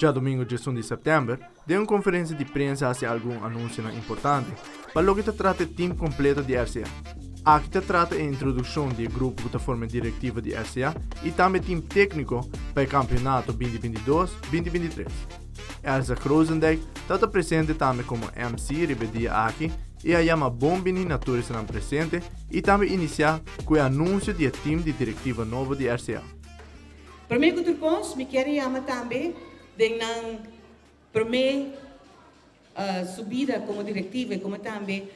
Djadomingo djesun di sèptèmber, den un konferensia di prensa hasi algun anunsionan importante pa loke ta trata e tim kompleto di RCA. Aki ta trata e introdukshon di e grupo ku ta forma e direktiva di RCA i tambe e tim tékniko pa e kampionato 2022, 2023. Elsa Krozendijk tabata presente tambe komo MC riba e dia aki i a yama bon bini na tur esnan presente i tambe inisiá ku e anunsio di e tim di direktiva nobo di RCA. Promé ku tur kos mi kier yama tambe den nan promé subida komo direktiva i komo tambe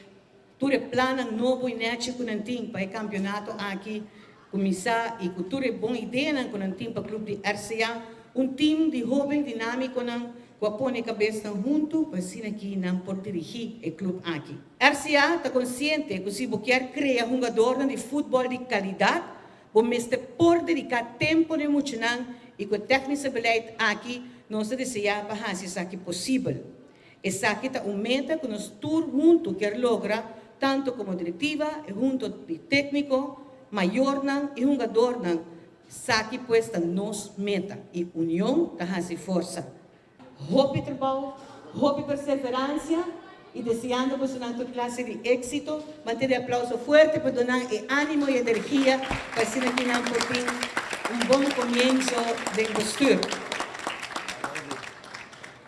tur e plannan nobo i nèchi ku nan tin pa e kampionato aki kuminsá i ku tur e bon ideanan ku nan tin pa klup di RCA, un tim di hóben dinámikonan ku a pone kabesnan huntu pa asina ki nan por dirigí e klup aki. RCA ta konsiente ku si bo kier krea hungadornan di futbòl di kalidat, Bo mester por dediká tempu na e muchanan i ku e tèknische beleid aki nos ta deseá pa hasi esaki posibel. Esaki ta un meta ku nos tur huntu kier logra tantu komo direktiva, e hunto di tékniko, mayornan i hungadornan. Esaki pues ta nos meta i union ta hasi forsa. Hopi trabou, hopi perseveransia y deseando bosonan tur clase di exito. Mantene aplauso fuerte pa duna nan e animo y energia pa asina ki nan por tin un bon comienso den bestuur.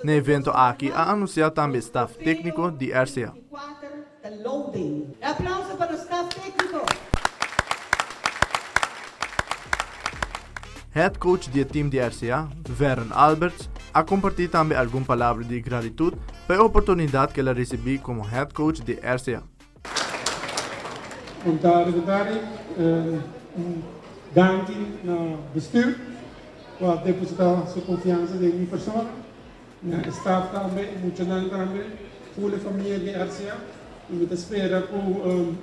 Na evento aki a anuncia tambe staf tecnico di RCA. Aplauso pa nos staf tecnico. Head coach di e team di RCA, Vern Alberts, a comparti tambe algun palabra di gratitud pa e oportunidad cu el a ricibi como head coach di RCA. Bon tardi, bon tardi. Un danki na bestuur cu a deposita su confiansa den mi persona. Na e staf tambe, e muchanan tambe, ful e famia di RCA y mi ta spera cu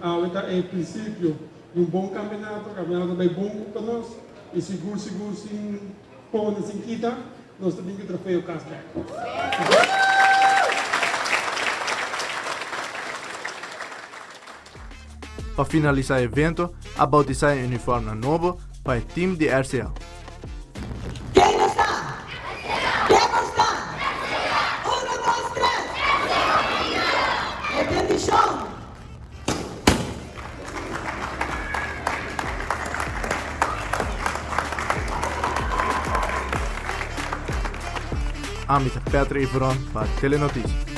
awe ta e principio di un bon campeonato, campeonato ta bay bon pa nos y sigur sigur sin pone sin kita nos ta bin cu trofeo cas bek. Pa finalisa e evento a bautisa e uniformnan nobo pa e team di RCA. Ken nos ta? Ken nos ta? Uno, dos, tres! E bendishon! Ami ta Patrick Everon pa Telenoticia.